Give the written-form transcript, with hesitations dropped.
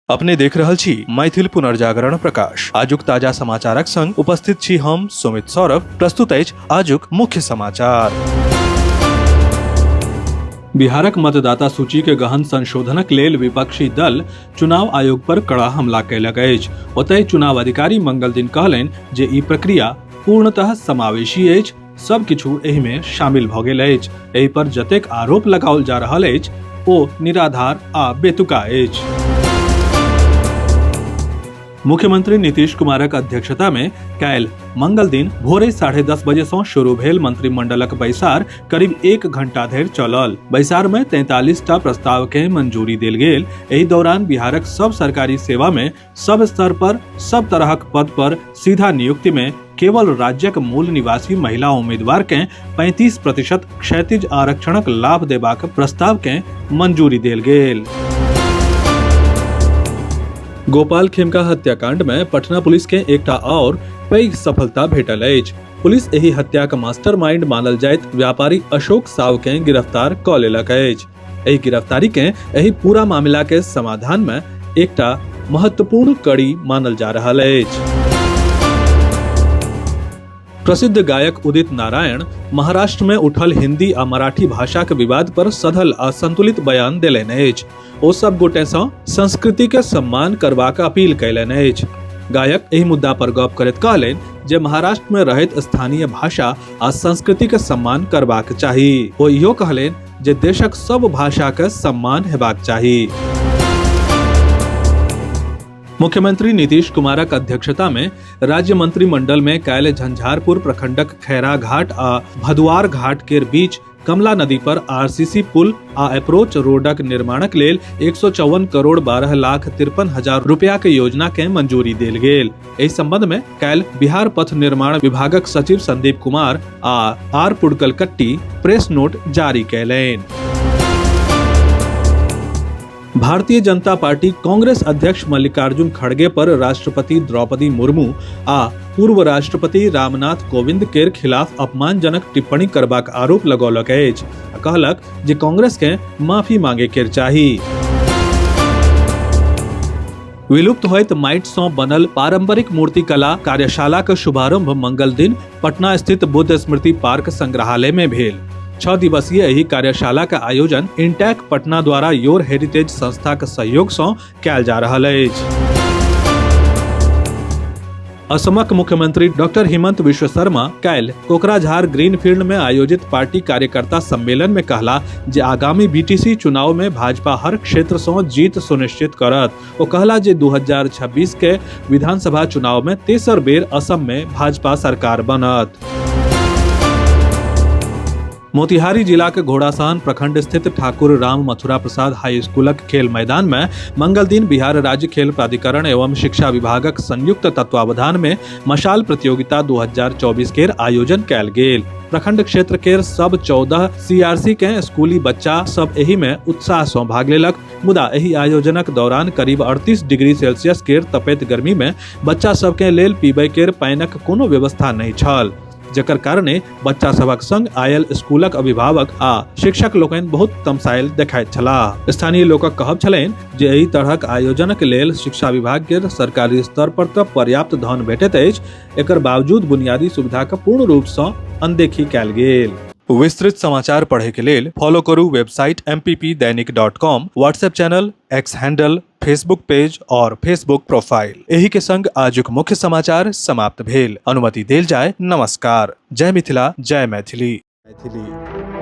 अपने देख रहल छी मैथिल पुनर्जागरण प्रकाश। आजुक ताजा समाचारक संग उपस्थित छी हम सुमित सौरभ। प्रस्तुत अछि आजुक मुख्य समाचार। बिहारक मतदाता सूची के गहन संशोधनक लेल विपक्षी दल चुनाव आयोग पर कड़ा हमला कयलक अछि। ओतहि चुनाव अधिकारी मंगल दिन कहलनि जे ई प्रक्रिया पूर्णतः समावेशी अछि, सब किछु एहि में शामिल भऽ गेल अछि। एहि पर जतेक आरोप लगाओल जा रहल अछि ओ निराधार आ बेतुका अछि। मुख्यमंत्री नीतीश कुमारक अध्यक्षता में काल्हि मंगल दिन भोरे 10:30 बजे से शुरू भेल मंत्रिमंडलक बैसार करीब 1 घंटा धरि चलल। बैसार में 43 टा प्रस्ताव के मंजूरी देल गेल। एहि दौरान बिहारक सब सरकारी सेवा में सब स्तर पर सब तरहक पद पर सीधा नियुक्ति में केवल राज्यक मूल निवासी महिला उम्मीदवार के 35% क्षैतिज आरक्षणक लाभ देबाक प्रस्ताव के मंजूरी देल गेल। गोपाल खेमका हत्याकांड में पटना पुलिस के एकटा और पैघ सफलता भेटल अछि। पुलिस एहि हत्याक मास्टरमाइंड मानल जाइत व्यापारी अशोक साव के गिरफ्तार क लेलक अछि। एहि गिरफ्तारी के एहि पूरा मामला के समाधान में एकटा महत्वपूर्ण कड़ी मानल जा रहल अछि। प्रसिद्ध गायक उदित नारायण महाराष्ट्र में उठल हिंदी आ मराठी भाषा के विवाद पर सधल आ संतुलित बयान देलनि अछि। ओ सब गोटे सँ संस्कृति के सम्मान करबाक अपील कयलनि अछि। गायक एहि मुद्दा पर गप करैत कहलनि जे महाराष्ट्र में रहैत स्थानीय भाषा आ संस्कृति के सम्मान करबाक चाही। ओ इहो कहलनि जे देशक सब भाषा के सम्मान हेबाक चाही। मुख्यमंत्री नीतीश कुमारक अध्यक्षता में राज्य मंत्रिमंडल में काल्हि झंझारपुर प्रखंडक खैरा घाट आ भदुआर घाट के बीच कमला नदी पर आरसीसी पुल आ अप्रोच रोडक निर्माणक लेल 154 करोड़ 12 लाख 53 हजार रुपया के योजना के मंजूरी देल गेल। एहि संबंध में काल्हि बिहार पथ निर्माण विभागक सचिव संदीप कुमार आ आर पुडकलकट्टी प्रेस नोट जारी कयलनि। भारतीय जनता पार्टी कांग्रेस अध्यक्ष मल्लिकार्जुन खड़गे पर राष्ट्रपति द्रौपदी मुर्मू आ पूर्व राष्ट्रपति रामनाथ कोविंद केर खिलाफ अपमानजनक टिप्पणी करबाक आरोप लगौलक अछि आ कहलक जे कांग्रेस के माफी मांगे केर चाही। विलुप्त होइत माटि सँ बनल पारंपरिक मूर्तिकला कार्यशालाक शुभारंभ मंगल दिन पटना स्थित बुद्ध स्मृति पार्क संग्रहालय में भेल। 6 दिवसीय एहि कार्यशाला का आयोजन इंटैक पटना द्वारा your heritage संस्था के सहयोग सँ कयल जा रहल अछि। असमक मुख्यमंत्री डॉक्टर हिमंत विश्व शर्मा काल्हि कोकराझार ग्रीनफील्ड में आयोजित पार्टी कार्यकर्ता सम्मेलन में कहला जे आगामी बीटीसी चुनाव में भाजपा हर क्षेत्र सँ जीत सुनिश्चित करत। ओ कहला जे 2026 के विधानसभा चुनाव में तेसर बेर असम में भाजपा सरकार बनत। मोतिहारी जिला के घोड़ासहन प्रखंड स्थित ठाकुर राम मथुरा प्रसाद हाई स्कूलक खेल मैदान में मंगल दिन बिहार राज्य खेल प्राधिकरण एवं शिक्षा विभागक संयुक्त तत्वावधान में मशाल प्रतियोगिता 2024 केर आयोजन कयल गेल। प्रखंड क्षेत्र केर सब 14 सीआरसी के स्कूली बच्चा सब एहि में उत्साह सँ भाग लेलक, मुदा एहि आयोजनक दौरान करीब 38 डिग्री सेल्सियस केर तपैत गर्मी में बच्चा सबके लेल पीबै केर पानिक कोनो व्यवस्था नहि छल, जकर कारणे बच्चा सभक संग आयल स्कूलक अभिभावक आ शिक्षक लोकनि बहुत तमसायल देखाइत छलाह। स्थानीय लोकक कहब छलनि जे एहि तरहक आयोजनक लेल शिक्षा विभाग के सरकारी स्तर पर तऽ पर्याप्त धन भेटैत अछि, एकर बावजूद बुनियादी सुविधाक पूर्ण रूप सँ अनदेखी कयल गेल। विस्तृत समाचार पढ़े के लेल फॉलो करू website mppdainik.com, WhatsApp channel, X handle, Facebook page और फेसबुक प्रोफाइल। एही के संग आजुक मुख्य समाचार समाप्त भेल। अनुमति देल जाय। नमस्कार। जय मिथिला, जय मैथिली। मैथिली।